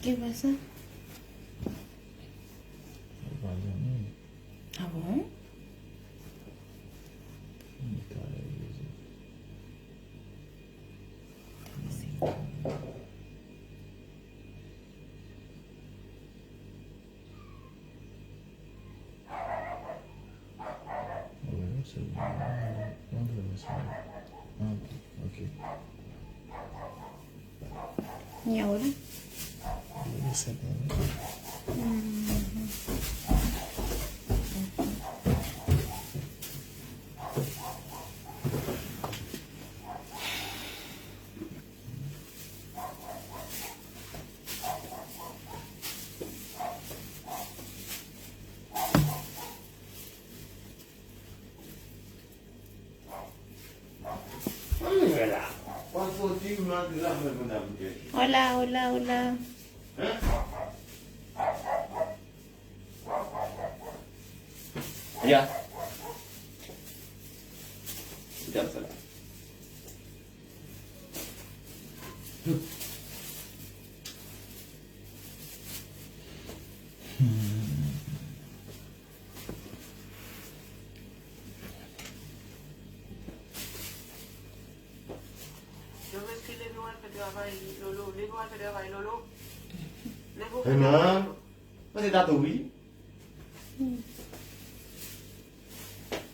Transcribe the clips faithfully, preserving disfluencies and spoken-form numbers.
Ki vwa sa? Ou pa zanmi. Ah bon? Li ka realize. Wi, se bon. Mwen vle wè sa. Ah, ok. Nyawo la. Li se bon. Mhm. Hola, hola, hola. Ya. Gad sa. Joveski, leve w al fè travay, Lolo. Leve w al fè travay, Lolo. Leve w fè travay, Lolo. Mwen se tatou, wi.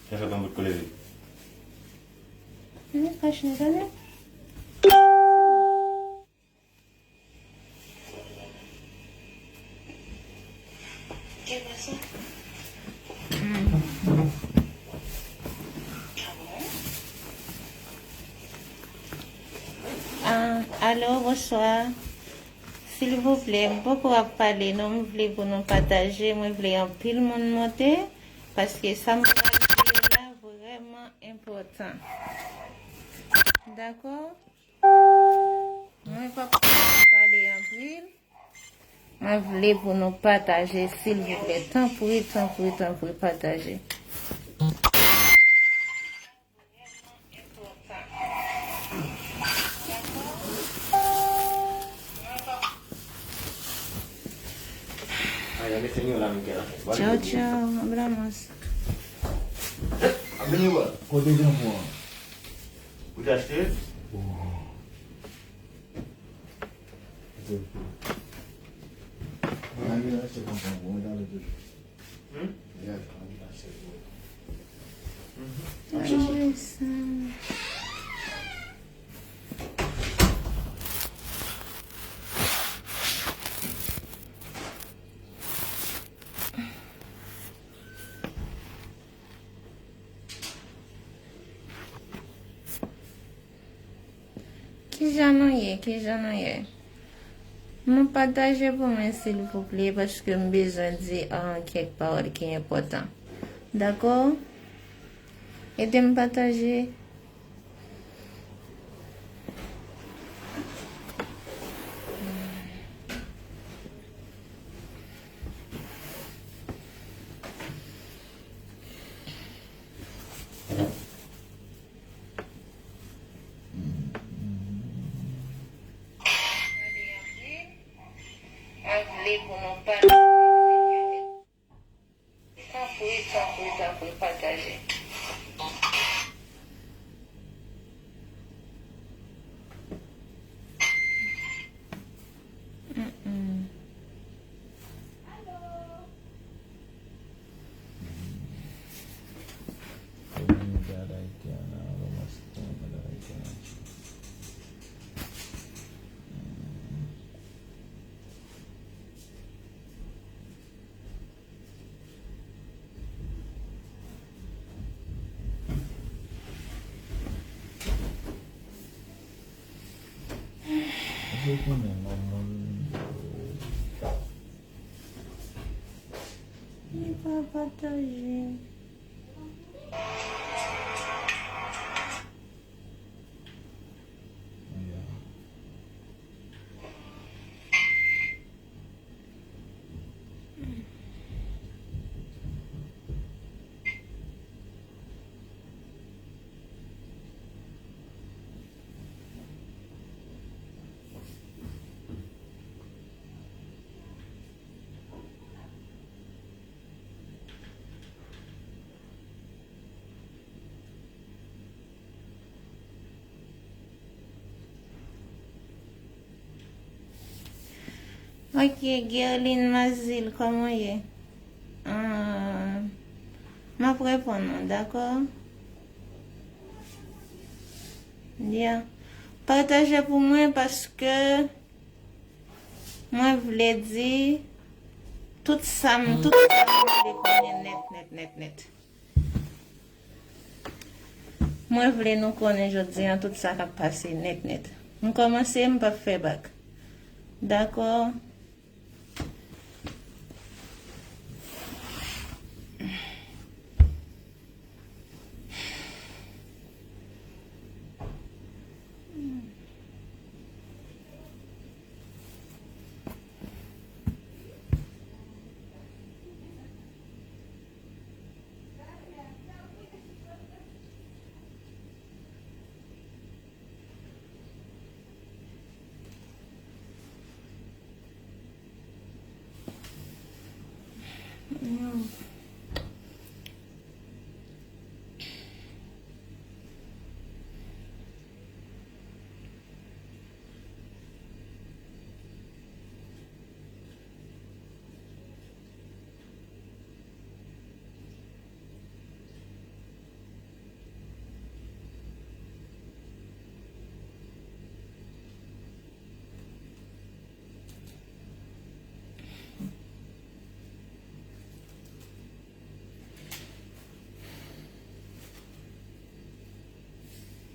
Sa fè tankou t koule li. Mwen fache, tande. Ah, alo, bonswa. Silvouplè, m poko ap pale non, m vle pou nou pataje, mwen vle anpil moun monte, paske sa m pral di la vrèman enpòtan. Dakò? Mwen p ap pale anpil. Mwen vle pou nou pataje, silvouplè. Tanpri, tanpri, tanpri, pataje. Tchao, tchao. Hablamos. Kote janbon an? Ou te achte? Mwen al achte kontan pou mwen, gade toujou. Hmm? Mwen al achte pou mwen. Mhm. Ah, wi, sa. Kijan nou ye? Kijan nou ye? Nou pataje pou mwen, silvouplè, paske m bezwen di, ah, kèk pawòl ki enpòtan. Dakò? Ede m pataje. Mwen vle pou nou pataje. Tanpri, tanpri, tanpri, pataje. Mm-mm. Comunidad haitiana, lo más comunidad haitiana. Ou konnen manman m. Li pa pataje. Ok, Guerline Mazil, kòman w ye? Ah, m ap reponn ou, dakò? Yeah. Pataje pou mwen paske mwen vle di tout sa m, tout sa m vle konnen nèt, nèt, nèt, nèt. Mwen vle nou konnen jodi a tout sa k ap pase nèt, nèt. M kòmanse, m p ap fè bak. Dakò?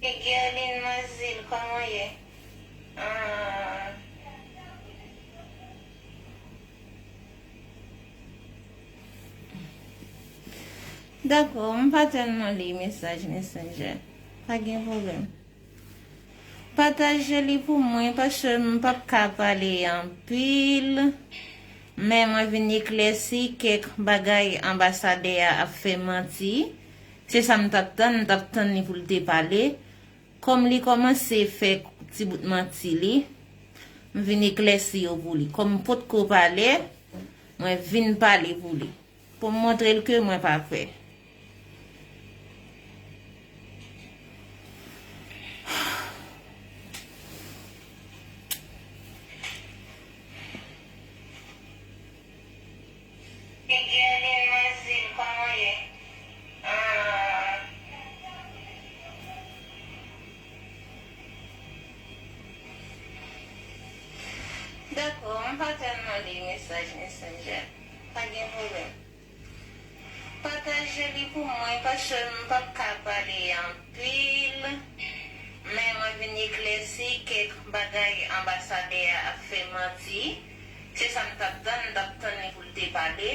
Guerline Mazil, kòman w ye? Ah. Dakò, m pa tèlman li mesaj Messenger. Pa gen pwoblèm. Pataje li pou mwen, paske m p ap ka pale anpil. Men mwen vin eklèsi kèk bagay anbasadè a ap fè manti. Se sa m t ap tann, m t ap tann li pou l te pale. Kòm li kòmanse fè ti bout manti li, m vin eklèsi yo pou li. Kòm m potko pale, mwen vin pale pou li. Pou m montre l ke mwen pa pè. Guerline Mazil, kòman w ye? Ah. Dakò, m pa tèlman li mesaj Messenger. Pa gen pwoblèm. Pataje li pou mwen, paske m p ap ka pale anpil. Men mwen vin eklèsi kèk bagay anbasadè a ap fè manti. Se sa m t ap tann, m t ap tann li pou l te pale.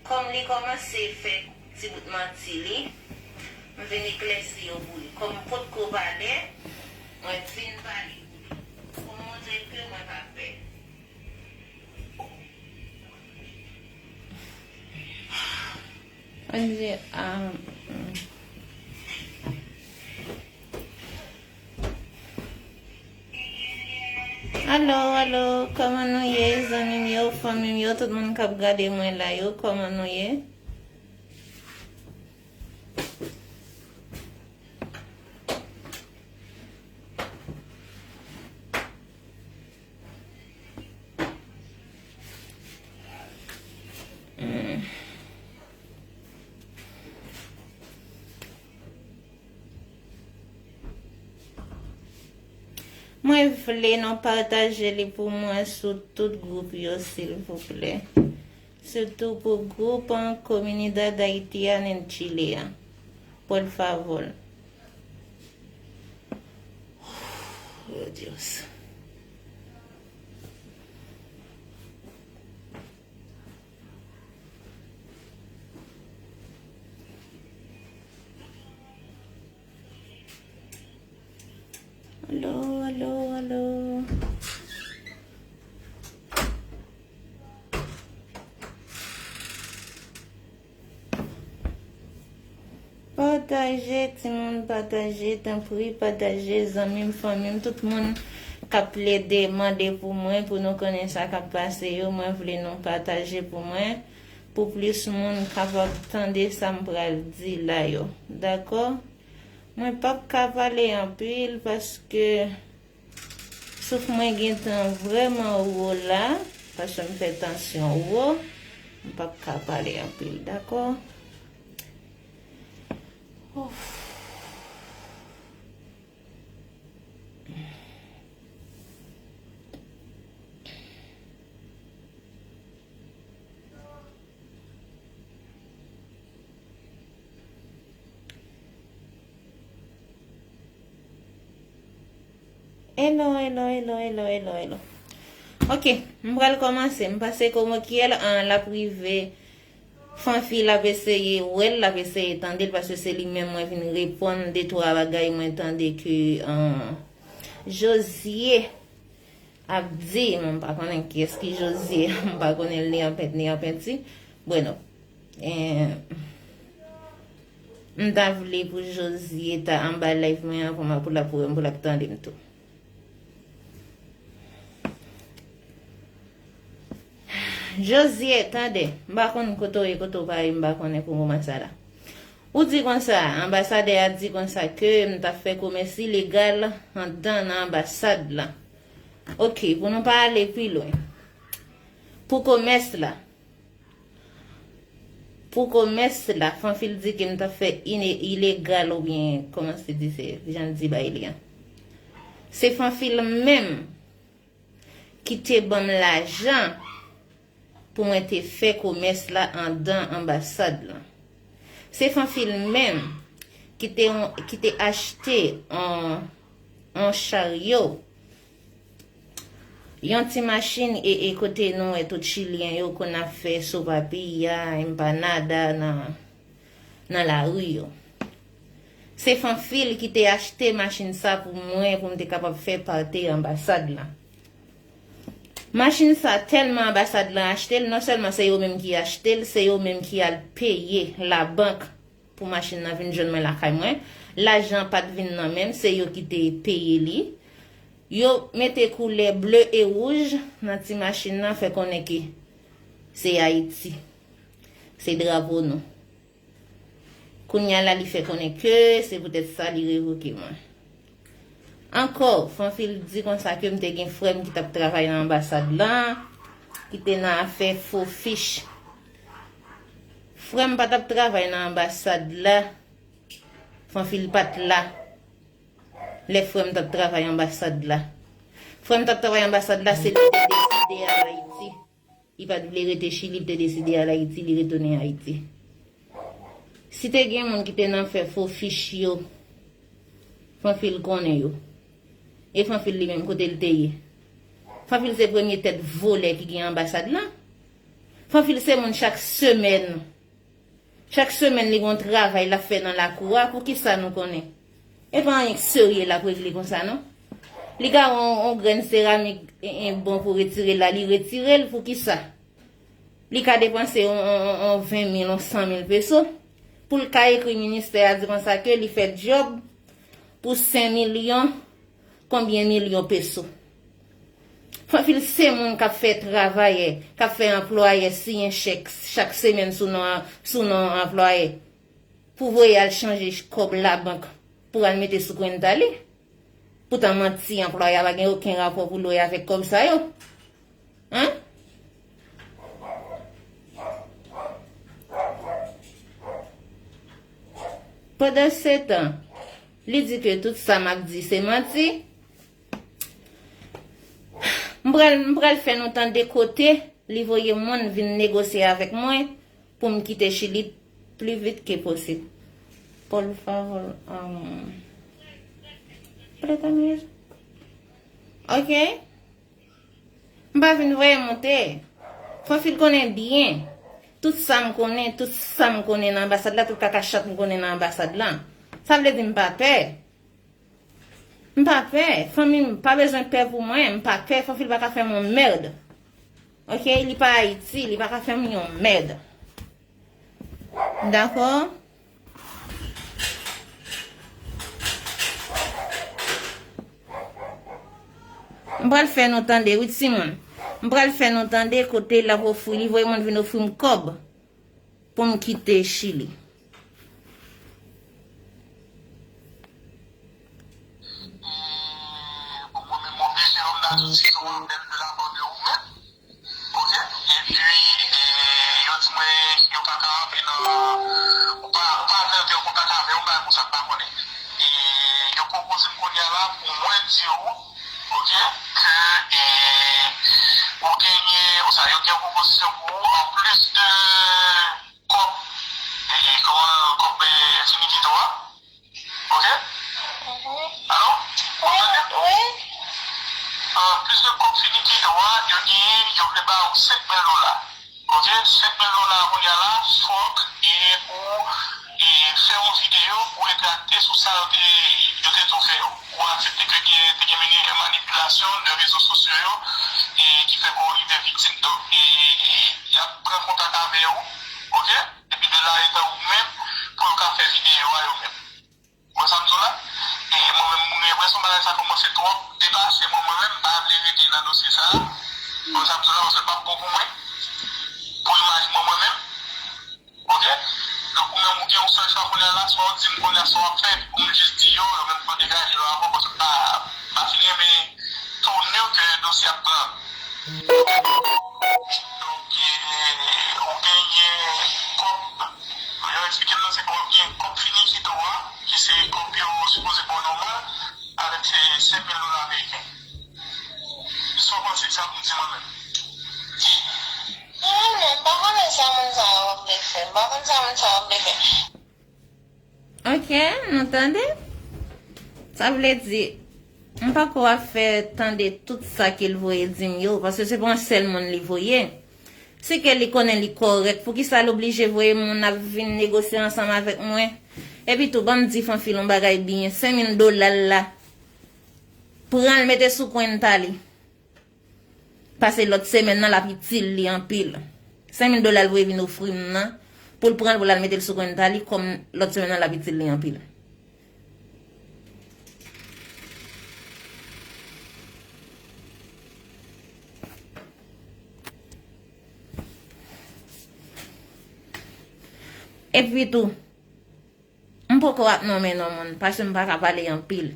Kòm li kòmanse fè ti bout manti li, m vin eklèsi yo pou li. Kòm m potko pale, mwen vin pale pou li. Pou m montre l ke mwen pa pè. Ann di, ah, mm. Alo, alo, kòman nou ye, zanmi m yo, fanmi m yo, tout moun k ap gade mwen la yo, kòman nou ye? Hmm. Mwen vle nou pataje li pou mwen sou tout gwoup yo, silvouplè. Sitou pou gwoup an Comunidad Haitiana en Chile a. Por favor. Oh, Dios. Alo, alo, alo. Pataje, timoun, pataje, tanpri, pataje, zanmi m, fanmi m, tout moun k ap plede mande pou mwen, pou nou konnen sa k ap pase yo, mwen vle nou pataje pou mwen, pou plis moun kapab tande sa m pral di la yo. Dakò? Mwen p ap ka pale anpil paske souf mwen gentan vrèman wo la. Paske m fè tansyon wo, m p ap ka pale anpil, dakò? Ouf. Hello, hello, hello, hello, hello, hello. Ok, m pral kòmanse. M pase komokyèl an l ap rive. Fanfi l ap eseye wè l, l ap eseye tande l, paske se li menm mwen vin reponn de twa bagay mwen tande ke an, Josie ap di, men m pa konnen kiyès ki Josie, m pa konnen l ni an pent ni an penti. Bueno, eh, m ta vle pou Josie ta anba live mwen an pou m, pou l ap, pou l ap tande m tou. Josie, tande, m pa konn kote w ye, kote w pa ye, m pa konnen pou moman sa la. Ou di konsa, anbasadè a di konsa ke m t ap fè komès ilegal anndan nan anbasad la. Ok, pou nou pa ale pi lwen. Pou komès la. Pou komès la, Fanfil di ke m t ap fè ine-, ilegal oubyen, kòman se di, se, jan l di bagay li an. Se Fanfil menm ki te ban m lajan pou mwen te fè komès la anndan anbasad lan. Se Fanfil menm ki te, ki te achte on, on charyo, yon ti machin e, e kote nou wè tout Chilyen yo konn ap fè sopa piya, empanada nan, nan lari yo. Se Fanfil ki te achte machin sa pou mwen, pou m te kapab fè parte anbasad lan. Machin sa tèlman anbasad lan achte l, non sèlman se yo menm ki achte l, se yo menm ki al peye labank pou machin nan vin jwenn mwen lakay mwen. Lajan pa t vin nan men m, se yo ki te peye li. Yo mete koulè ble e wouj nan ti machin nan, fè konnen ke se Ayiti. Se drapo nou. Kounye a la, li fè konnen ke se poutèt sa li revoke mwen. Ankò, Fanfil di konsa ke m te gen frè m ki t ap travay nan anbasad lan, ki te nan afè fo fich. Frè m pa t ap travay nan anbasad la, Fanfil pa t la lè frè m t ap travay anbasad la. Frè m t ap travay anbasad la, se li ki te deside al Ayiti. Li pa t vle rete Chili, li te deside al Ayiti, li retounen Ayiti. Si te gen moun ki te nan fè fo fich yo, Fanfil konnen yo. E Fanfil li menm, kote l te ye? Fanfil se premye tèt vòlè ki gen anbasad lan. Fanfil se moun chak semèn. Chak semèn li gen yon travay l ap fè nan lakou a, poukisa nou konnen? E pa anyen k serye l ap regle konsa non. Li ka wè yon, yon grenn seramik en, en bon pou retire la, li retire l, poukisa? Li ka depanse yon, yon, yon, yon ven mil, yon san mil peso pou l ka ekri ministè a di konsa ke li fè djòb pou senk milyon, konbyen milyon peso. Fanfil se moun k ap fè travayè, k ap fè anplwayè siyen chèk chak semèn sou non, sou non anplwayè pou voye al chanje kòb labank pou al mete sou kwenta li. Poutan manti, anplwayè a pa gen okenn rapò pou lwe avèk kòb sa yo. Hein? Pandansetan, li di ke tout sa m ap di se manti. M pral, m pral fè nou tande kote li voye moun vin negosye avèk mwen pou m kite Chili pli vit ke posib. Por favor, um, préstame eso. Ok? M pa vin voye monte. Fanfil konnen byen. Tout sa m konnen, tout sa m konnen nan anbasad la, tout kaka chat m konnen nan anbasad la. Sa vle di m pa pè. M pa pè. Fanmi m pa bezwen pè pou mwen. M pa pè. Fanfil pa ka fè m yon mèd. Ok? Li pa Ayiti. Li pa ka fè m yon mèd. Dakò? M pral fè nou tande, wi, timoun. M pral fè nou tande kote l ap ofri, li voye moun vin ofri m kòb pou m kite Chili. Bon, mwen menm, mwen vle se lòm nan tout sezon an, bèl vle labòde ou menm. Pwopoze m kounye a la pou mwen di w, oke, ke, e, ou genyen, ou sa, yo gen yon pwopozisyon pou ou, anplis de kòb, e, e, kòman, kòb, e, finikito a, oke? Alo? Ou tande? Anplis de kòb finikito a, yo genyen, yo vle ba ou senk mil dola. Oke, senk mil dola kounye a la, fòk e ou e fè yon videyo pou retrakte sou sa yo te, yo te tou fè yo. Ou aksepte ke gen, te gen mani-, manipilasyon de rezo sosyo yo e ki fè ke w rive viktim. Donk, e, e, y ap pran kontak avè ou, oke? Epi de la, e ta ou menm pou yo ka fè videyo a yo menm. Wè sa m di w la? E mwen menm, mwen gen enpresyon bagay sa kòmanse twòp depase mwen, mwen menm, m pa vle rete nan dosye sa a. Wè sa m di w la, paske l p ap bon pou mwen, pou imaj mwen, mwen menm. Oke? Donk, ou menm, ou gen yon sèl chwa kounye a la, swa w di m kounye a sa w ap fè, epi pou m jis di yo, yo menm pou yo degaje yo ankò, paske m pa, m pa fin renmen toune ke dosye ap pran. Donk, e, ou genyen kòb, yo eksplike m nan se kòb, gen kòb finikito a, ki se kòb yo sipoze ba w nòmal, avèk se senk mil dola ameriken. Sa w panse sa pou m di mwen menm? Non, non, m pa konnen sa moun sa yo vle fè. M pa konn sa moun sa yo vle fè. Ok, nou tande? Sa vle di, m pako ap fè tande tout sa ke l voye di m yo, paske se pa yon sèl moun li voye. Si ke li konnen li kòrèk, poukisa l oblije voye moun ap vin negosye ansanm avèk mwen? Epi tou, ban m di Fanfil yon bagay byen, senk mil dola l la, pran l mete sou kwenta li. Pase lòt semèn nan, l ap itil li anpil. Senk mil dola l voye vin ofri m nan, pou l pran l, pou l al mete l sou kwenta li, kòm lòt semèn nan, l ap itil li anpil. Epi tou, m poko ap nonmen non moun, paske m pa ka pale anpil.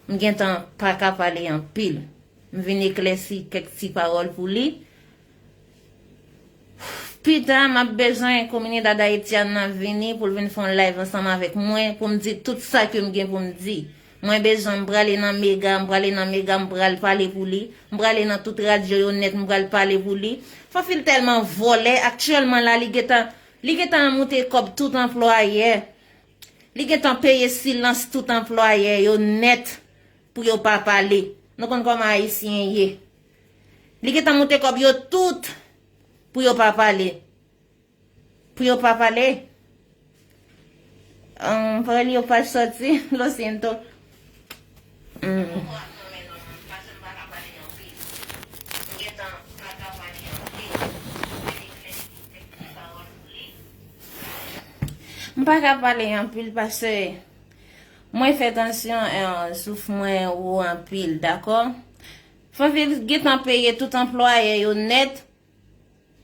M gentan pa ka pale anpil. M vin eklèsi kèk ti pawòl pou li. Pita, m ap bezwen Comunidad Haitiana vini pou l vin fè yon live ansanm avèk mwen, pou m di tout sa ke m gen pou m di. Mwen bezwen, m prale nan Mega, m prale nan Mega, m pral pale pou li. M prale nan tout radyo yo nèt, m pral pale pou li. Fanfil tèlman vòlè, aktyèlman la, li gentan, li gentan moute kòb tout anplwayè. Li gentan peye silans tout anplwayè yo nèt pou yo pa pale. Nou konn kòman Ayisyen ye. Li gentan moute kòb yo tout pou yo pa pale. Pou yo pa pale. Ahn, parèl yo pa sòti, lo siento. Hmm. M pa ka pale anpil paske mwen fè tansyon, eh, souf mwen wo anpil, dakò? Fanfil gentan peye tout anplwayè yo nèt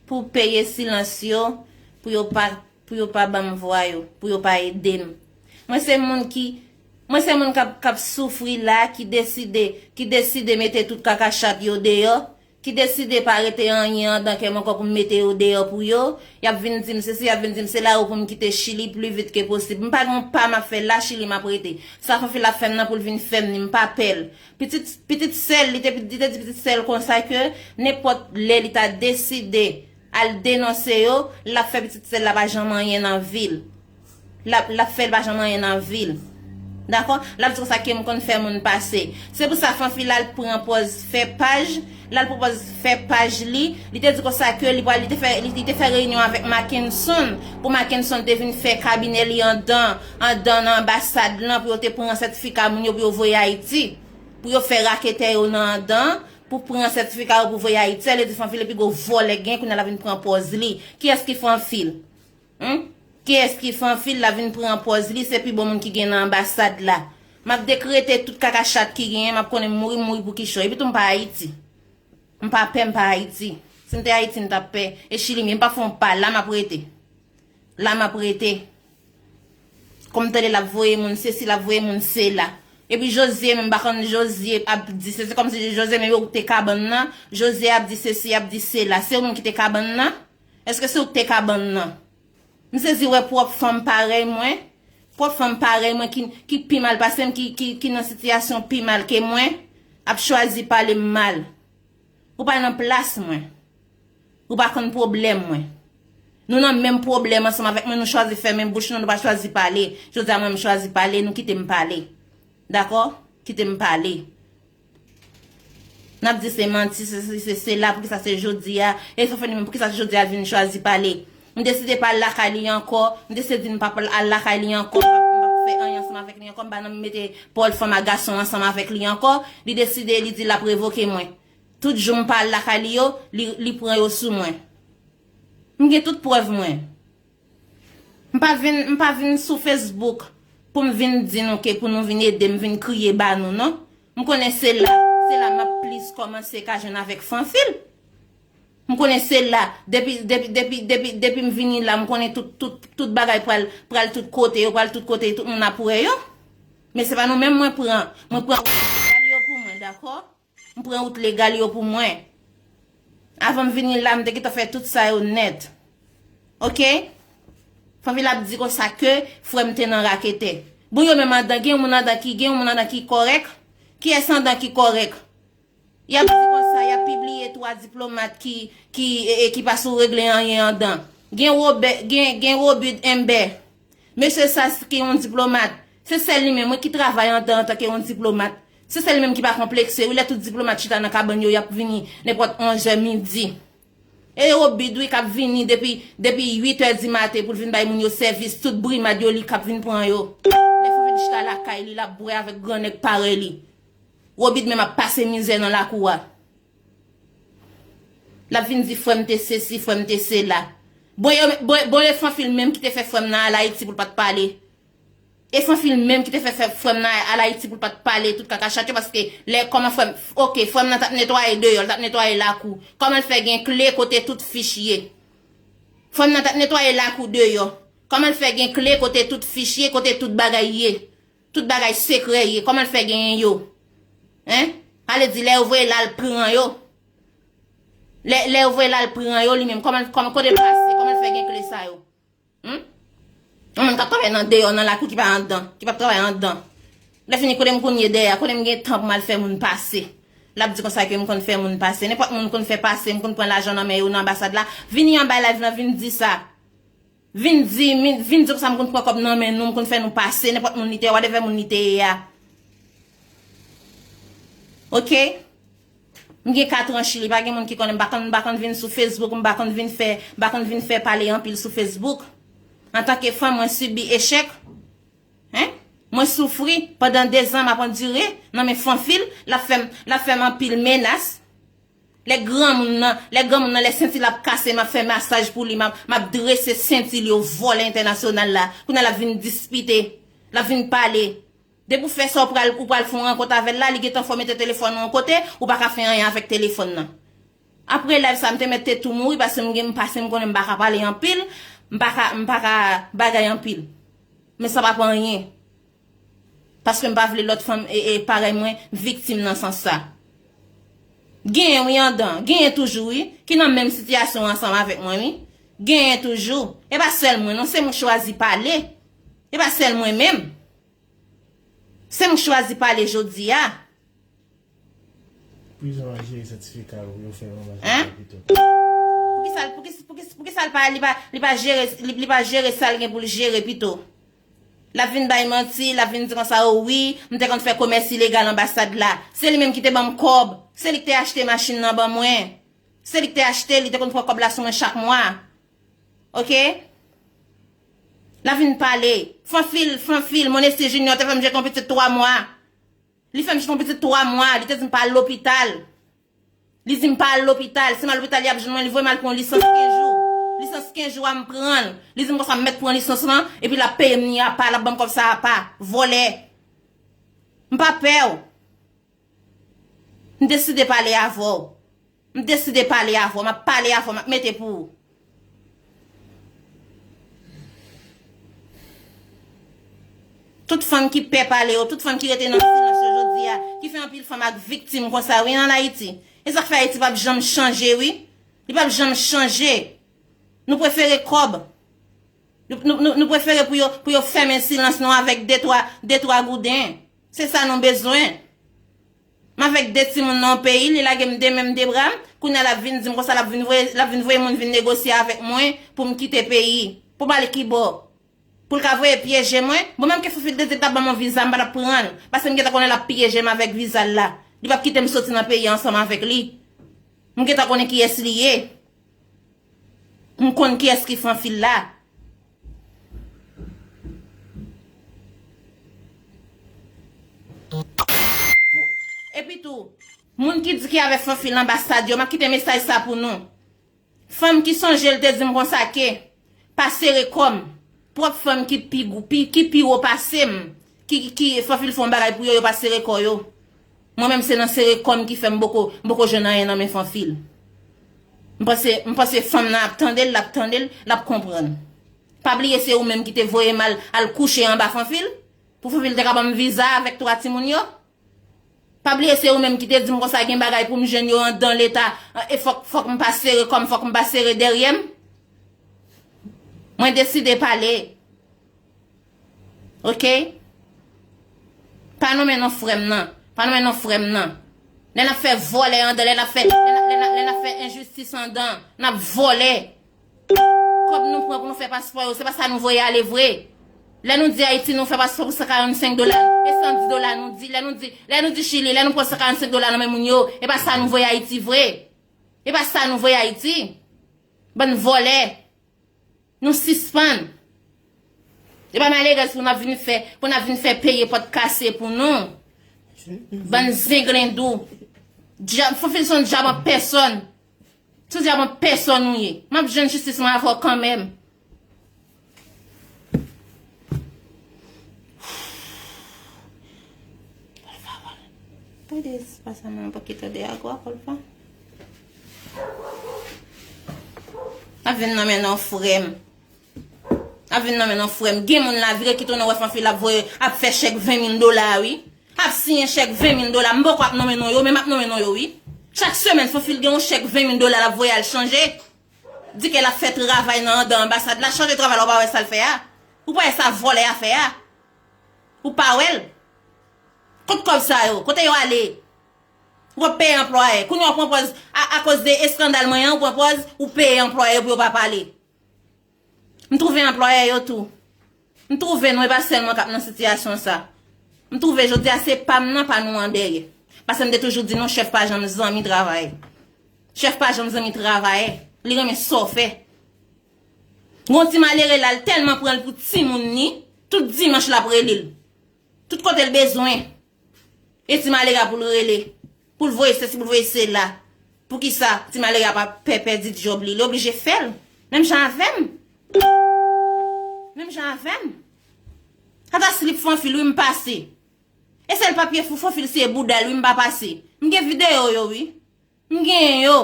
pou peye silans yo, pou yo pa, pou yo pa ban m vwa yo, pou yo pa ede m. Mwen se moun ki, mwen se moun k ap, k ap soufri la, ki deside, ki deside mete tout kaka chat yo deyò, ki deside pa rete anyen andan kè m ankò pou m mete yo deyò pou yo. Y ap vin di m sesi, y ap vin di m se la yo pou m kite Chili pli vit ke posib. M pa gen yon pa m ap fè la, Chili m ap rete. Sa Fanfil ap fè m nan pou l vin fè m ni, m pa pè l. Pitit, pitit sè l, li te, li te di pitit sè l konsa ke nenpòt lè li ta deside al denonse yo, l ap fè pitit sè l la pa janm anyen nan vi l. L ap, l ap fè l pa janm anyen nan vi l. Dakò? L ap di konsa ke m konn fè moun pase. Se pou sa Fanfil al pran pòz fè paj, l al pran pòz fè paj li. Li te di konsa ke li pral, li te fè, li, li te fè reyinyon avèk Mackenson, pou Mackenson te vin fè kabinè li andan, andan nan anbasad lan, pou yo te pran sètifika moun yo, pou yo voye Ayiti. Pou yo fè raketè yo nan andan, pou pran sètifika yo pou voye Ayiti. Sa vle di Fanfil pi gwo vòlè gen, kounye a l ap vin pran pòz li. Kiyès ki Fanfil? Humm? Kiyès ki Fanfil, l ap vin pran pòz li, se pi bon moun ki gen nan anbasad la. M ap dekrete tout kaka chat ki genyen, m ap konnen m mouri, m mouri pou kichòy. Epi tou m pa Ayiti. M pa pè, m pa Ayiti. Si m te Ayiti, m t ap pè. E Chili m ye, m pa fè yon pa, la m ap rete. La m ap rete. Kòm m tande l ap voye moun sesi, l ap voye moun sela. Epi Jozye menm, m pa konn Jozye ap di sesi, kòmsi Jozye menm yo te kabann nan. Jozye ap di sesi, ap di sela. Se ou menm ki te kabann nan? Èske se ou ki te kabann nan? M sezi wè pwòp fanm parèy mwen, Pwòp fanm parèy mwen ki, ki pi mal pase m, ki, ki, ki nan sitiyasyon pi mal ke mwen, ap chwazi pale m mal. Ou pa nan plas mwen. Ou pa konn pwoblèm mwen. Nou nan menm pwoblèm ansanm avèk mwen, nou chwazi fèmen bouch nou, nou pa chwazi pale. Jodi a mwen, m chwazi pale, nou kite m pale. Dakò? Kite m pale. N ap di se manti, se sesi, se sela, poukisa se jodi a? E Fofeni menm, poukisa se jodi a l vin chwazi pale? M deside pa al lakay li ankò, m deside di m pa al lakay li ankò, m p ap, m p ap fè anyen ansanm avèk li ankò, m pa nan mete pòl fanm ak gason ansanm avèk li ankò. Li deside, li di l ap revoke mwen. Tout jou m pa al lakay li yo, li, li pran yo sou mwen. M gen tout prèv mwen. M pa vin, m pa vin sou Facebook pou m vin di nou ke pou nou vin ede m, vin kriye ba nou, non. M konnen se la, se la m ap plis kòmanse ka jwenn avèk Fanfil. M konnen se la, depi, depi, depi, depi, depi m vini la, m konnen tout, tout, tout bagay pral, pral tout kote, yo pral tout kote, tout moun ap wè yo. Men se pa nou menm mwen pran, mwen pran legal yo pou mwen, dakò? M pran wout legal yo pou mwen. Avan m vini la, m te gentan fè tout sa yo nèt. Oke? Fanmi l ap di konsa ke frè m te nan raketè. Bon, yo menm andan, gen yon moun andan ki, gen yon moun andan ki kòrèk? Kiyès andan ki kòrèk? Y ap di konsa, y ap pibliye twa diplomat ki, ki, e, e, ki pa sou regle anyen andan. Gen Wobè, gen, gen Wobid Enbè. Mesye sa ki yon diplomat, se sèl li menm, wi, ki travay andan antanke yon diplomat. Se sèl li menm ki pa konplekse, wi, lè tout diplomat chita nan kabann yo, y ap vini nenpòt onzè midi. E Wobid, wi, k ap vini depi, depi uit è di maten pou l vin bay moun yo sèvis, tout brimad yo, li k ap vin pran yo. Lè Fanfil chita lakay li, l ap bwè avèk gran nèg parèy li. Wobid menm ap pase mizè nan lakou a. L ap vin di frè m te sesi, frè m te sela. Bon, yo, bon, bon, e Fanfil menm ki te fè frè m nan al Ayiti pou l pa t pale. E Fanfil menm ki te fè, fè frè m nan al Ayiti pou l pa t pale tout kaka chat yo, paske lè, kòman frè m, oke, frè m nan t ap netwaye deyò, l t ap netwaye lakou. Kòman l fè gen kle kote tout fich ye? Frè m nan t ap netwaye lakou deyò. Kòman l fè gen kle kote tout fich ye, kote tout bagay ye? Tout bagay sekrè ye, kòman l fè genyen yo? Hein? Sa vle di lè yo voye l al pran yo. Lè, lè yo voye l al pran yo, li menm, kòman, kòman, kote l pase, kòman l fè gen kle sa yo? Hmm? Yon moun k ap travay nan deyò, nan lakou ki pa anndan, ki p ap travay anndan. Lè fini, kote m konn ye dèyè a, kote m gen tan pou m al fè moun pase? L ap di konsa ke m konn fè moun pase. Nenpòt moun konn fè pase, m konn pran lajan nan men yo nan anbasad la. Vini anba live lan, vin di sa. Vin di, vin, vin di konsa m konn pran kòb nan men nou, m konn fè nou pase, nenpòt moun li te ye, whatever moun li te ye a. Oke? M gen kat an Chili, pa gen moun ki konnen, m pa konn, m pa konn vin sou Facebook, m pa konn vin fè, m pa konn vin fè pale anpil sou Facebook. Antanke fanm, mwen sibi echèk. Hein? Mwen soufri pandan dezan, m ap andire nan men Fanfil, l ap fè m, l ap fè m anpil menas. Lè granmoun nan, lè granmoun nan, lè senti l ap kase, m ap fè masaj pou li, m ap, m ap drese senti l yo, vòlè entènasyonal la. Kounye a l ap vin dispite, l ap vin pale. Depi w fè sa, w pral, ou pral fè yon rankont avè l la, li gentan fè w mete telefòn ou yon kote, ou pa ka fè anyen avèk telefòn nan. Apre live sa, m te mèt te tou mouri, paske m gen, m pase, m konnen m pa ka pale anpil, m pa ka, m pa ka bagay anpil. Men sa p ap anyen. Paske m pa vle lòt fanm, e, e, parèy mwen, viktim nan sans sa. Genyen wi anndan, genyen toujou wi, ki nan menm sitiyasyon ansanm avèk mwen wi. Genyen toujou. E pa sèl mwen non, se mwen k chwazi pale. E pa sèl mwen menm. Se mwen k chwazi pale jodi a. Prizon an jere sètifika yo pou yo fè yon bagay pito. Poukisa, poukisa, poukisa, poukisa l pa, li pa, li pa jere, li, li pa jere sa l gen pou l jere pito? L ap vin bay manti, l ap vin di konsa, o wi, m te konn fè komès ilegal anbasad la. Se li menm ki te ban m kòb. Se li ki te achte machin nan ban mwen. Se li ki te achte, li te konn pran kòb la sou mwen chak mwa. Oke? L ap vin pale. Fanfil, Fanfil, Monesti Junior te fè m jete yon pitit twa mwa. Li fè m jete yon pitit twa mwa, li te di m pa al lopital. Li di m pa al lopital, si m al lopital, y ap jwenn mwen, li voye m al pran yon lisans kenz jou. Lisans kenz jou a, m pran l. Li di m konsa m mèt pran lisans lan, epi l ap peye m ni apa, l ap ban m kòb sa apa. Vòlè. M pa pè w. M deside pale avè w. M deside pale avè w, m ap pale avè w, m ap mete pou ou. Tout fanm ki pè pale yo, tout fanm ki rete nan silans yo jodi a, ki fè anpil fanm ak viktim konsa, wi, ann Ayiti. E sa k fè Ayiti p ap janm chanje, wi. Li p ap janm chanje. Nou prefere kòb. Nou, nou, nou, nou prefere pou yo, pou yo fèmen silans nou avèk de twa, de twa gouden. Se sa nou bezwen. M avèk de timoun nan yon peyi, li lage m de men m, de bra m. Kounye a l ap vin di m konsa, l ap vin voye, l ap vin voye moun vin negosye avèk mwen pou m kite peyi. Pou m ale kibò? Pou l ka voye pyeje mwen? Bon, menm ke Fanfil te di l t ap ban m yon viza, m pa t ap pran l. Paske m gentan konnen l ap pyeje m avèk viza l la. Li p ap kite m soti nan peyi a ansanm avèk li. M gentan konnen kiyès li ye. M konn kiyès ki Fanfil la. Epi tou, moun ki di ki avèk Fanfil anbasad yo, m ap kite mesaj sa pou nou. Fanm ki sonje l te di m konsa ke pa sere kò m. Pwòp fanm ki pi gou, pi, ki pi wo pase m, ki, ki Fanfil fè yon bagay pou yo, yo pa sere kò yo. Mwen menm se nan sere kò m ki fè m poko, m poko jwenn anyen nan men Fanfil. M panse, m panse fanm nan ap tande l, l ap tande l, l ap konprann. Pa bliye se ou menm ki te voye m al, al kouche anba Fanfil, pou Fanfil te ka ban m viza avèk twa timoun yo. Pa bliye se ou menm ki te di m konsa gen bagay pou m jwenn yo anndan leta, e fòk, fòk m pa sere kò m, fòk m pa sere dèryè m. Mwen deside pale. Oke? Pa nonmen non frè m nan. Pa nonmen non frè m nan. Lè n ap fè vòlè anndan, lè n ap fè, lè n ap, lè n ap, lè n ap fè enjistis anndan, n ap vòlè. Kòb nou pran pou nou fè paspò yo, se pa sa nou voye ale vre. Lè nou di Ayiti, nou fè paspò pou san karannsenk dola, e san dis dola nou di, lè nou di, lè nou di Chili, lè nou pran san karannsenk dola nan men moun yo, e pa sa nou voye Ayiti vre. E pa sa nou voye Ayiti. Bann vòlè. Nou sispann. E pa malerèz pou n ap vin fè, pou n ap vin fè peye pòt kase pou nou. Bann zenglendou. Dyab, Fanfil se yon dyab an pèsòn. Se yon dyab an pèsòn ou ye. M ap jwenn jistis mwen avè w kanmenm. Tande, se pa sa mwen pa ki tande a kwa, Kolfa. Ap vin nan men non frè m. Ap vin nan men non frè m. Gen moun la vire ki tounen wè Fanfil ap voye, ap fè chèk ven mil dola, wi. Ap siyen chèk ven mil dola. M poko ap nonmen non yo, men m ap nonmen non yo, wi. Chak semèn, Fanfil gen yon chèk ven mil dola l ap voye al chanje. Di ke l ap fè travay nan anndan anbasad la. Chanje travay la, ou pa wè sa l fè a? Ou pa wè sa vòlè a fè a? Ou pa wè l? Kot kòb sa yo? Kote yo ale? Ou ap peye anplwayè. Kounye a ou pran pòz, a, akoz de eskandal mwen an, ou pran pòz, ou peye anplwayè yo pou yo pa pale. M twouve anplwayè yo tou. M twouve nou, e pa sèl mwen k ap nan sitiyasyon sa. M twouve jodi a se pa m nan pa nou an dèyè. Paske m te toujou di nou chèf pa janm zanmi travayè. Chèf pa janm zanmi travayè. Li renmen sa w fè. Gon ti malere la, l tèlman pran l pou timoun ni, tout dimanch l ap rele l. Tout kote l bezwen. E ti malere a pou l rele. Pou l voye sesi, pou l voye sela. Poukisa ti malere a pa pè pèdi djòb li? Li oblije fè l. Menm jan avè m. Menm jan avè m. Ata slip Fanfil, wi, m pase. E sèl papye fou Fanfil se bouda l, wi, m pa pase. M gen videyo yo, wi. M genyen yo.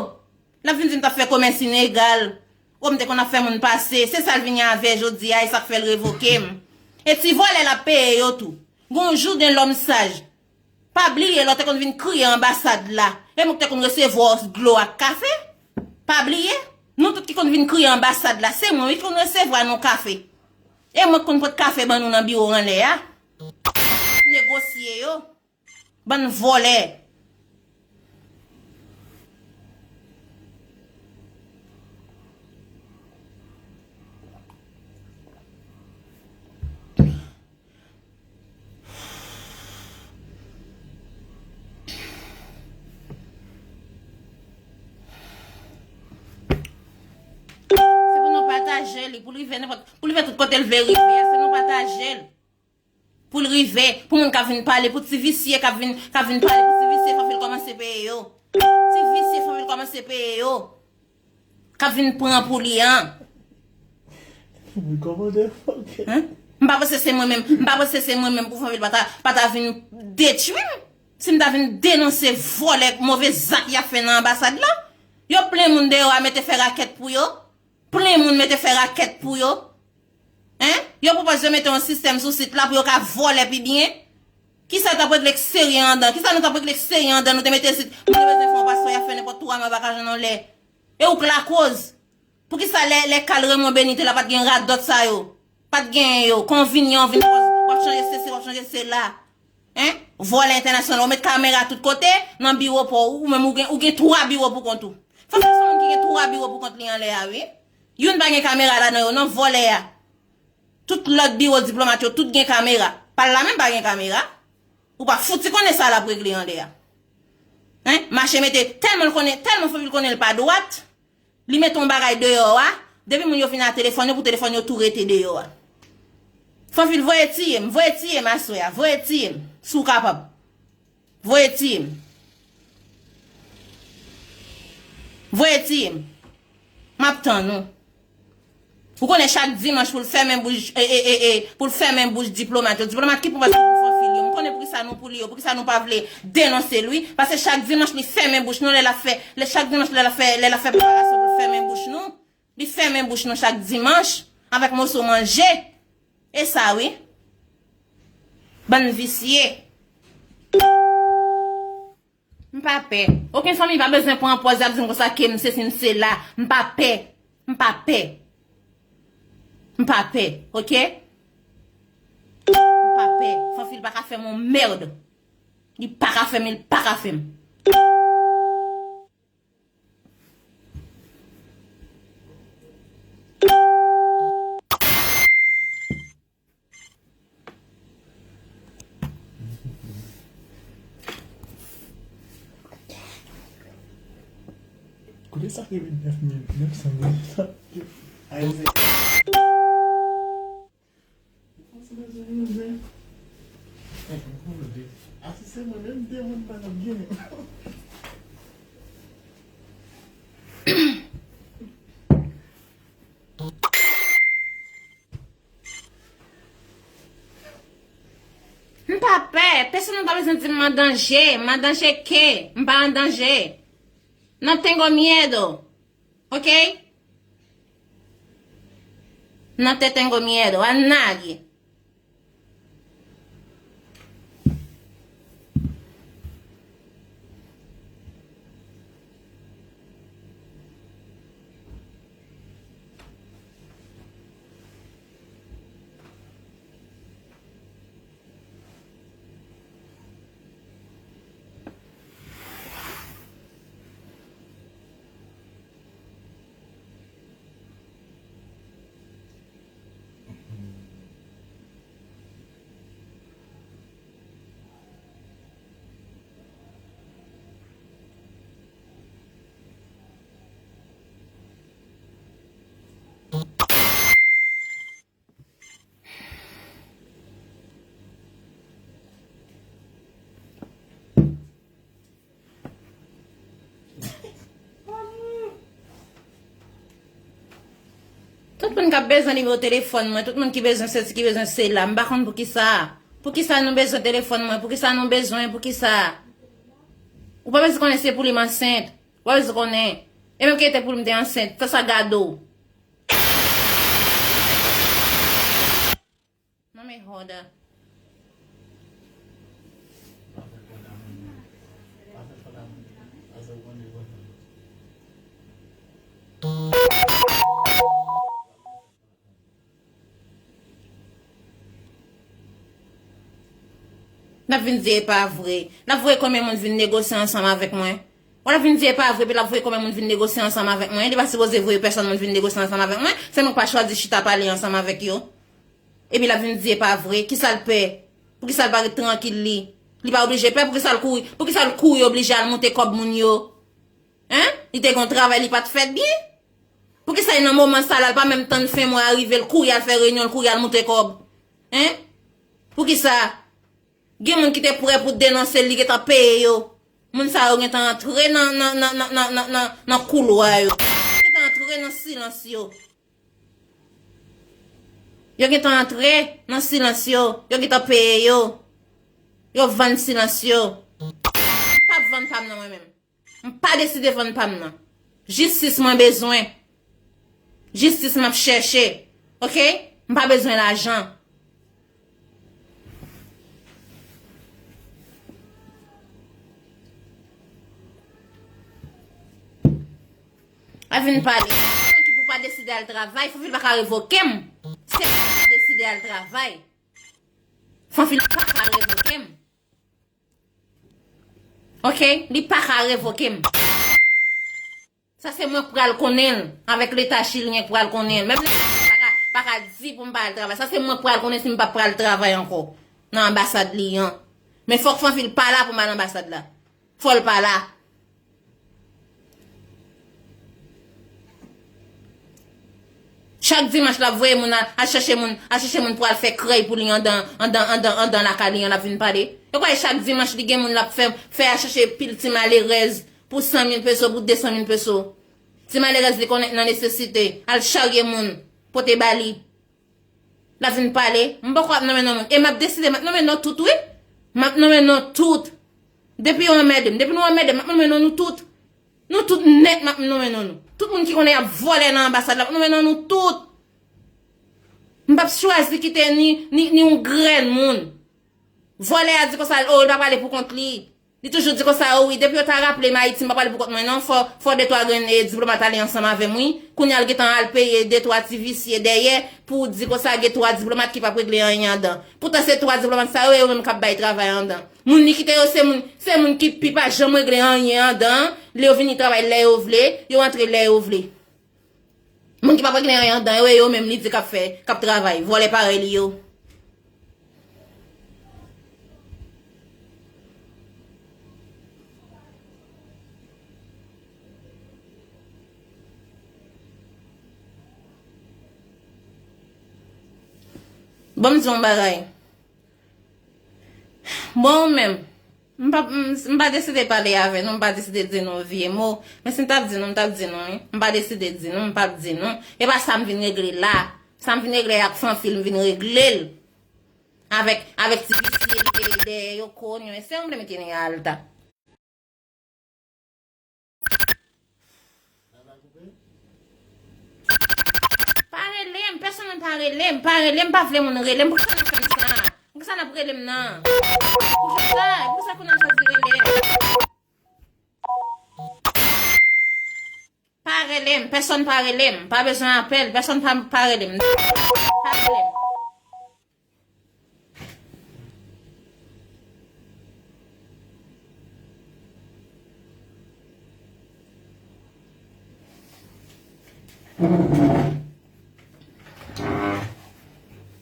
L ap vin di m t ap fè komès inegal. O, m te konn ap fè moun pase. Se sa l vini avè jodi a, e sa k fè l revoke m. E ti vòlè l ap peye yo tou. Gon jou gen lòm saj. Pa bliye lè w te konn vin kriye anbasad la. E mwen k te konn resevwa w dlo ak kafe. Pa bliye. Nou tout ki konn vin kriye anbasad la, se mwen wi ki konn resevwa nou kafe. E mwen k konn pot kafe ban nou nan biwo anlè a. Negosye yo. Bann vòlè. Se pou nou pataje li, pou l rive nenpòt, pou l rive tout kote l vle rive a, se nou pataje l. Pou l rive, pou moun k ap vin pale, pou ti visye k ap vin, k ap vin pale, pou ti visye Fanfil kòmanse peye yo. Ti visye Fanfil kòmanse peye yo. K ap vin pran pou li an. Wi, kòmandè, ok. Hein? M pa panse se mwen menm, m pa panse se mwen menm pou Fanfil pa ta, pa ta vin detwi m. Si m ta vin denonse vòlè, move zak y ap fè nan anbasad la, yo plen moun deyò a mete fè rakèt pou yo. Plen moun mete fè rakèt pou yo. Hein? Yo pwopòz yo mete yon sistèm sou sit la pou yo ka vòlè pi byen. Kisa t ap regle k serye anndan? Kisa nou t ap regle k serye anndan? Nou te mete sit, nou te bezwen fè yon paspò, y ap fè nenpòt twa mwa, pa ka jwenn yon lè. E ou k lakoz. Poukisa lè, lè kal Raymond Benitez la pa t gen radòt sa yo? Pa t gen yo, konvinyan, vin w ap chanje sesi, w ap chanje sela. Hein? Vòlè entènasyonal, ou met kamera tout kote, nan biwo pa w, ou menm ou gen, ou gen twa biwo pou kont ou. Fanfil se yon moun ki gen twa biwo pou kont li anlè a, wi. Youn pa gen kamera ladan yo, non, vòlè a. Tout lòt biwo diplomat yo, tout gen kamera. Pa l la menm pa gen kamera. Ou pa fouti konnen sa l ap regle anlè a. Hein? Mache mete, tèlman l konnen, tèlman Fanfil konnen l pa dwat, li mete yon bagay deyò a, depi moun yo vin a telefòn yo, pou telefòn yo tou rete deyò a. Fanfil voye tiye m, voye tiye m aswè a, voye tiye m, si w kapab. Voye tiye m. Voye tiye m. M ap tann ou. Ou konnen chak dimanch pou l fèmen bouch, e, e, e, e, pou l fèmen bouch diplomat yo. Diplomat ki pou pase pou Fanfil yo. M konnen poukisa nou pou li yo, poukisa nou pa vle denonse l, wi. Paske chak dimanch li fèmen bouch nou, lè l ap fè, lè, chak dimanch lè l ap fè, lè l ap fè preparasyon pou l fèmen bouch nou. Li fèmen bouch nou chak dimanch avèk moso manje. E sa, wi. Bann visye. M pa pè. Okenn fanmi pa bezwen pran pòz y ap di m konsa ke m sesi, m sela. M pa pè. M pa pè. M pa pè, oke? M pa pè. Fanfil pa ka fè m yon mèd. Li pa ka fè m, li pa ka fè m. Kote sa rive nèf mil nèf san mil sa? Ayisyen. Ou panse bezwen yon zen? Asi se mwen menm de moun pa t ap gen. M pa pè. Pèsonn pa bezwen di m m an danje. M an danje ke? M pa an danje. No tengo miedo. Ok? No te tengo miedo a nadie. Tout moun k ap bezwen nimewo telefòn mwen, tout moun ki bezwen sesi, ki bezwen sela, m pa konn poukisa. Poukisa nou bezwen telefòn mwen? Poukisa nou bezwen? Poukisa? Ou pa bezwen konnen se pou li m ansent. Ou pa bezwen konnen. E menm ke te pou li m te ansent, fè sa gade w. No me joda. N ap vin di e pa vre. N ap voye konbyen moun vin negosye ansanm avèk mwen? Ou n ap vin di e pa vre, epi l ap voye konbyen moun vin negosye ansanm avèk mwen? Li pa sipoze voye pèsonn moun vin negosye ansanm avèk mwen. Se mwen k pa chwazi chita pale ansanm avèk yo. Epi l ap vin di e pa vre. Kisa l pè? Poukisa l pa ret trankil li? Li pa oblije pè, poukisa l kouri? Poukisa l kouri oblije al moute kòb moun yo? Hein? Li te gen yon travay li pa t fè byen? Poukisa e nan moman sa la, l pa menm tann fen mwa a rive, l kouri al fè reyinyon, l kouri al moute kòb? Hein? Poukisa? Gen moun ki te prè pou denonse l, li gentan peye yo. Moun sa yo gentan antre nan, nan, nan koulwa yo. Yo gentan antre nan silans yo. Yo gentan antre nan silans yo. Yo gentan peye yo. Yo vann silans yo. M p ap vann pa m nan mwen menm. M pa deside vann pa m nan. Jistis mwen bezwen. Jistis m ap chèche. Oke? M pa bezwen lajan. A vin pale. Ki pou deside al travay, Fanfil pa ka revoke m. Se mwen ki deside al travay. Fanfil pa ka revoke m. Oke? Li pa ka revoke m. Sa se mwen k pral konnen l, avèk leta chilyen k pral konnen l. Menm leta chilyen pa ka, pa ka di pou m pa al travay. Sa se mwen k pral konnen si m p ap pral travay ankò nan anbasad li an. Men fòk Fanfil pa la pou m al anbasad la. Fò l pa la. Chak dimanch l ap voye moun al, al chèche moun, al chèche moun pou al fè krèy pou li andan, andan, andan, andan lakay li an, l ap vin pale. Yo kwè chak dimanch li gen moun l ap fè, fè al chèche pil ti malerèz pou san mil peso, pou de san mil peso. Ti malerèz li konnen nan nesesite, al charye moun, pote ba li. L ap vin pale, m poko ap nonmen non moun. E m ap deside, m ap nonmen non tout, wi. M ap nonmen non tout. Depi yo anmède m, depi nou anmède m, m ap nonmen non nou tout. Nou tout nèt, m ap nonmen non nou. Tout moun ki konnen y ap vòlè nan anbasad la, m ap nonmen non nou tout. M p ap chwazi kite ni, ni, ni yon grenn moun. Vòlè a di konsa, o, li pa pale pou kont li. Li toujou di konsa, o wi, depi yo ta raple m Ayiti, m pa pale pou kont mwen non, fò, fò de twa grenn, e, diplomat ale ansanm avè m, wi. Kounye a l gentan al peye de twa ti visye dèyè pou di konsa gen twa diplomat ki p ap regle anyen andan. Poutan se twa diplomat sa yo, e yo menm k ap bay travay andan. Moun li kite yo, se moun, se moun ki, ki pa janm regle anyen andan, lè yo vini travay lè yo vle, yo antre lè yo vle. Moun ki p ap regle anyen andan yo, e yo menm li di k ap fè, k ap travay. Vòlè parèy li yo. Ban m di yon bagay. Bon, ou menm, m pa, m, m pa deside pale avè nou, m pa deside di nou vye mo. Men si m t ap di nou, m t ap di nou, wi. M pa deside di nou, m p ap di nou. E pa sa m vin regle la. Sa m vin regle ak Fanfil, m vin regle l. Avèk, avèk ti visye li te dèyè yo, konyo. Se yon blèm ki ni alta. Pa rele m, pèsonn pa rele m, pa rele m, pa vle moun rele m. Poukisa n ap fè m sa? Poukisa n ap rele m nan? Poukisa? Poukisa kounye a chwazi rele m? Pa rele m, pèsonn pa rele m, pa bezwen apèl, pèsonn pa, pa rele m. Pa rele m.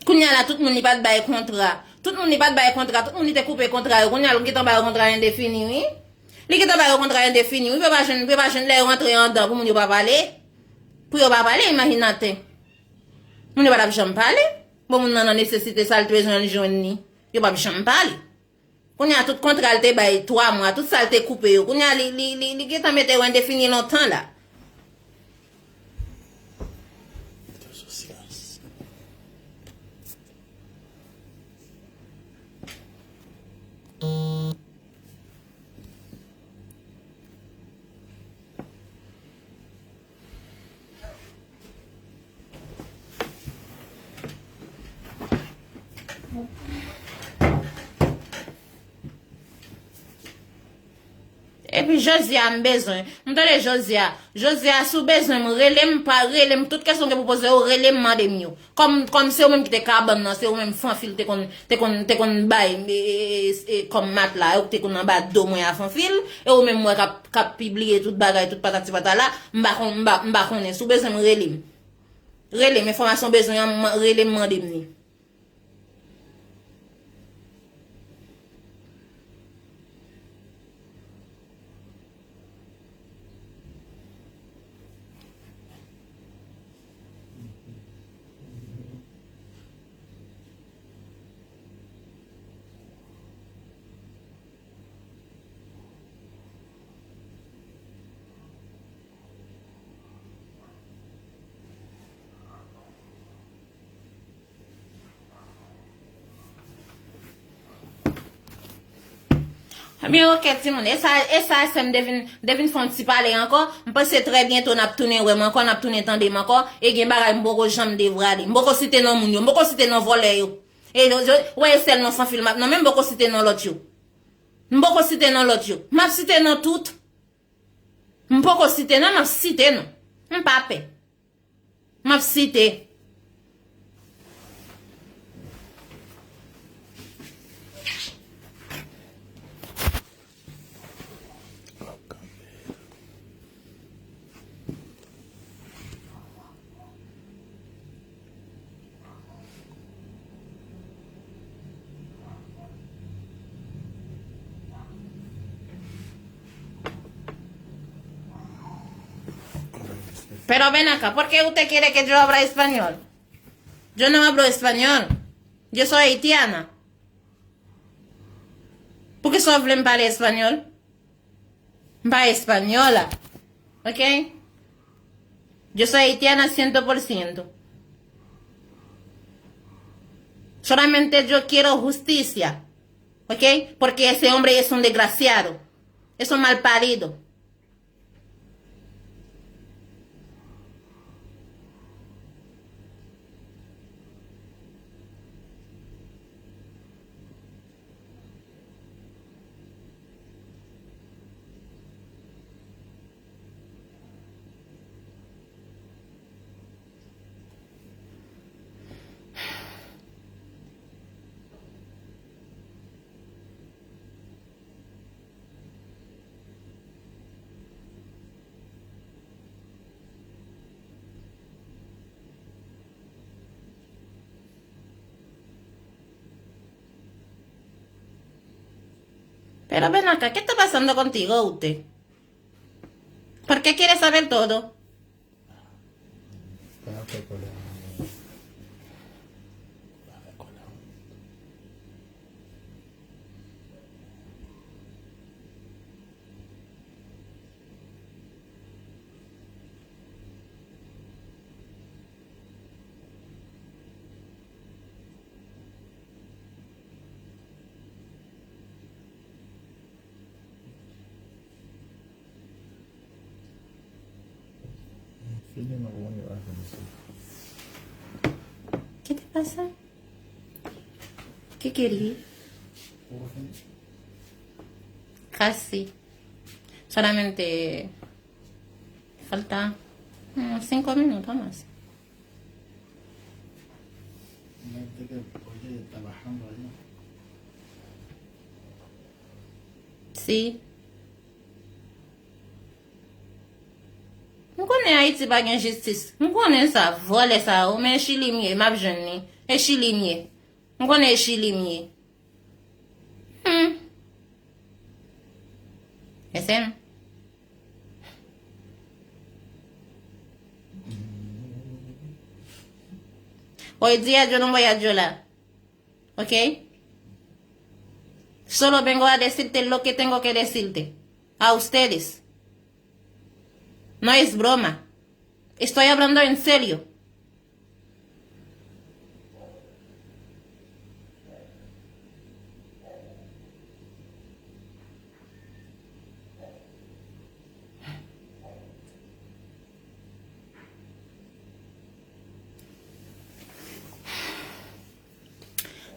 Kounye a la, tout moun li pa t bay kontra. Tout moun li pa t bay kontra. Tout moun li te koupe kontra yo. Kounye a, l gentan ba yo kontra endefini, wi. Li gentan ba yo kontra endefini, wi. Pou yo pa jwenn, pou yo pa jwenn lè yo antre anndan, pou moun yo pa pale. Pou yo pa pale, imajinatè. Moun yo pa t ap janm pale. Bon, moun nan nan nesesite, sa l te bezwen, l jwenn li. Yo p ap janm pale. Kounye a, tout kontra l te bay twa mwa, tout sa l te koupe yo. Kounye a, li, li, li, li gentan mete yo endefini lontan la. Epi Josia, m bezwen. M tande Josia. Josia, si w bezwen m, rele m, pa rele m. Tout kesyon ke pou poze yo, rele m, mande m yo. Kòm, kòm se ou menm ki te kabann nan, se ou menm Fanfil te konn, te konn, te konn bay, e, e, e, e, kòm matla, ou te konn anba do mwen a Fanfil, e ou menm mwen k ap, k ap pibliye tout bagay, tout patati patala, m pa konn, m pa, m pa konnen. Si w bezwen m, rele m. Rele m, enfòmasyon w bezwen an, man-, rele m, mande m li. Ebyen, oke, timoun. E sa, e sa, sè m te vin, te vin fè yon ti pale ankò. M panse trè byento n ap tounen wè m ankò, n ap tounen tande m ankò. E gen bagay m poko janm devwale. M poko site non moun yo, m poko site non vòlè yo. E yo, yo, wè, e sèl non Fanfil m ap nonmen, m poko site non lòt yo. M poko site non lòt yo. M ap site non tout. M poko site non, m ap site non. M pa pè. M ap site. Pero ven acá, ¿por qué usted quiere que yo habla español? Yo no hablo español. Yo soy haitiana. Por qué solo vle m pale español? M pa española. ¿Ok? Yo soy haitiana cien por ciento. Solamente yo quiero justicia. ¿Ok? Porque ese hombre es un desgraciado. Es un mal parido. Pero ven acá, ¿qué está pasando contigo usted? ¿Por qué quiere saber todo? ¿Qué te pasa? ¿Qué quería? Casi. Solamente falta, mm, cinco minutos más. Sí. M konnen Ayiti pa gen jistis. M konnen sa, vòlè sa, o, men e Chili m ye, m ap jwenn li. E Chili m ye. M konnen e Chili m ye. Hmm. Ese m. Hoy día yo no voy a llorar. ¿Ok? Solo vengo a decirte lo que tengo que decirte. A ustedes. No es broma. Estoy hablando en serio.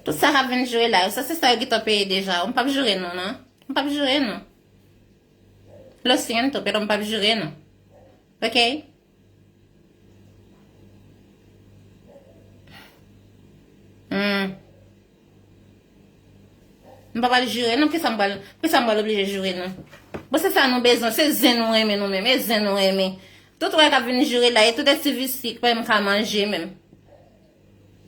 Tout sa k ap vin joure la, sa se sa yo gentan peye deja. M p ap joure nou, non. M p ap joure nou. Lo siento, pero m p ap joure nou. Ok? Hmm. M pa pral joure nou, poukisa m pral, poukisa m pral oblije joure nou? Bon, se sa nou bezwen, se zen nou renmen nou menm, e zen nou renmen. Tout wè k ap vin joure la, e tout e ti visye k pa menm ka manje menm.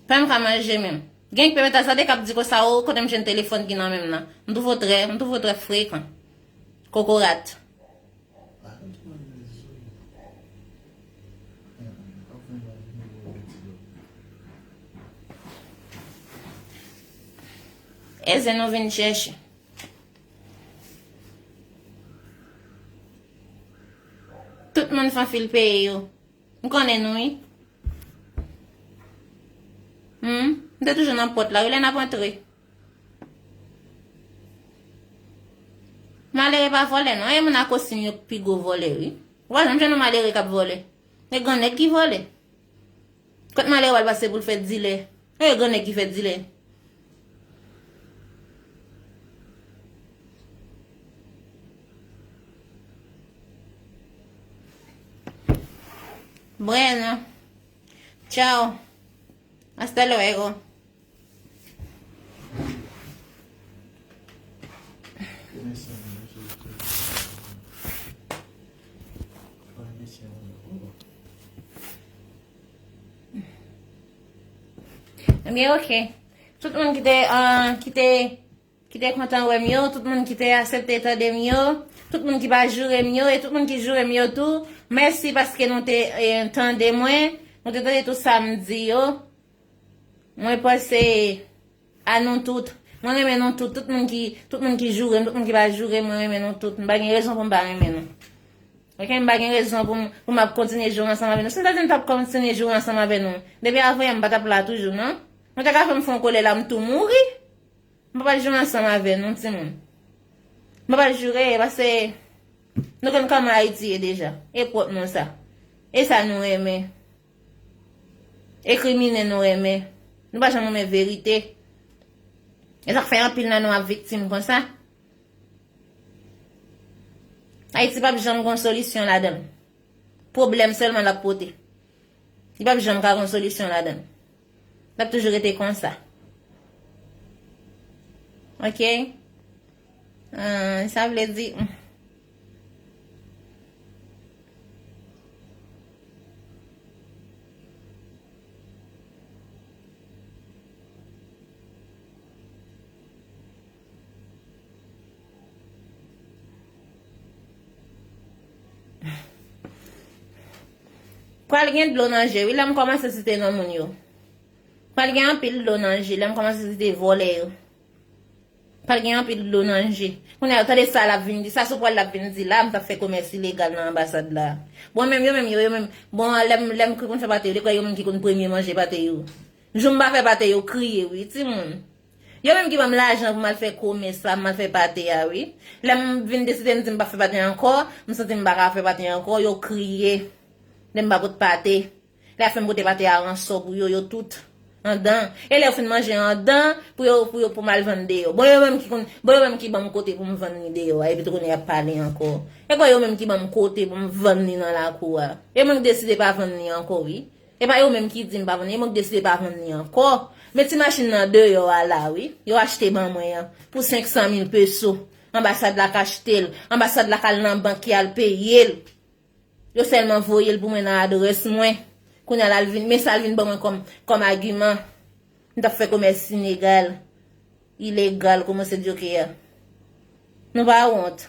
Pa menm ka manje menm. Gen k pèmèt a sa de k ap di konsa, o, kote m jwenn telefòn ki nan men m nan? M twouve w trè, m twouve w trè frekan. Kokorat. E zen nou vin chèche. Tout moun fanfil peye yo. M konnen nou, wi. Hmm? M te toujou nan pòt la, wi, lè n ap antre. Malere pa vòlè, non. E moun ak kostim yo pi gwo vòlè, wi. Ou pa janm jwenn yon malere k ap vòlè. E gran nèg ki vòlè. Kot malere w al pase pou l fè dilè? E gran nèg ki fè dilè. Bueno, Tchao. Hasta luego. Ebyen, ok. Tout moun ki te, ah, ki te, ki te kontan wè m yo, tout moun ki te aksepte tande m yo, tout moun ki pa joure m yo, e tout moun ki joure m yo tou, mèsi paske nou te, eh, tande mwen, nou te tande tout sa m di yo. Mwen panse a nou tout. Mwen renmen nou tout. Tout moun ki, tout moun ki joure m, tout moun ki pa joure m, mwen renmen nou tout. M pa gen rezon pou m pa renmen nou. Ok, m pa gen rezon pou m, pou m ap kontinye joure ansanm avè nou. Si m ta di m t ap kontinye joure ansanm avè nou, depi avan yè m pa t ap la toujou, non? Mwen ta ka fè m fè yon kolè la, m tou mouri. M pa pral joure ansanm avè nou, timoun. M pa pral joure, paske nou konn kòman Ayiti ye deja. E pwòp nou sa. E sa nou renmen. E krimine nou renmen. Nou pa janm renmen verite. E sa k fè anpil nan nou ap viktim konsa. Ayiti p ap janm gon solisyon ladan l. Pwoblèm sèlman l ap pote. Li p ap janm ka gon solisyon ladan l. L ap toujou rete konsa. Ok? Ah, sa vle di, pral gen dlo nan je, wi, lè m kòmanse site non moun yo. Pral gen anpil dlo nan je, lè m kòmanse site vòlè yo. Pral gen anpil dlo nan je. Kounye a, tande sa l ap vin di, sa Soupral l ap vin di la, m t ap fè komès ilegal nan anbasad la. Bon, menm yo, menm yo, yo menm, bon, lè m, lè m konn fè pate yo, de kwè yo menm ki konn premye manje pate yo. Jou m pa fè pate yo kriye, wi, timoun. Yo menm ki ban m lajan pou m al fè komès la, m al fè pate a, wi. Lè m vin deside m di m p ap fè pate ankò, m santi m pa ka fè pate ankò, yo kriye. Lè m pa pot pate. Lè a fè m pote pate a ransò pou yo, yo tout andan. E lè yo fin manje andan, pou yo, pou yo, pou m al vann deyò. Bon, yo menm ki konn, bon, yo menm ki ban m kote pou m vann li deyò a, epi tou kounye a y ap pale ankò. E kwè yo menm ki ban m kote pou m vann li nan lakou a. Yo menm ki deside pa vann li ankò, wi. E pa yo menm ki di m pa vann li, yo menm ki deside pa vann li ankò. Men ti machin nan deyò a la, wi. Yo achte ban mwen an pou senk san mil peso. Anbasad la k achte l. Anbasad la k al nan bank, y al peye l. Yo sèlman voye l pou mwen nan adrès mwen. Kounye a la, l vin, men sa l vin ban mwen kòm, kòm agiman. M t ap fè komès inegal, ilegal, kòman se djoke a. Nou pa wont.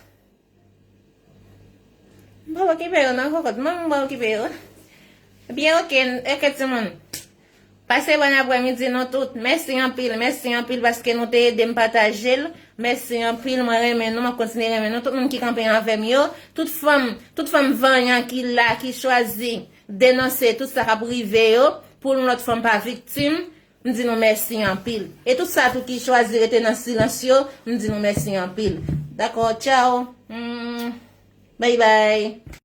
M pa okipe yo nan kòkòt, manman m pa okipe yo. Ebyen, ok, ok, timoun. Pase bòn aprèmidi nou tout. Mèsi anpil, mèsi anpil paske nou te ede m pataje l. Mèsi anpil, mwen renmen nou, m ap kontinye renmen nou. Tout moun ki kanpe avè m yo, tout fanm, tout fanm vanyan ki la, ki chwazi denonse tout sa k ap rive yo, pou yon lòt fanm pa viktim, m di nou mèsi anpil. E tout sa tou ki chwazi rete nan silans yo, m di nou mèsi anpil. Dakò, tchao. Hmm. Bye bye.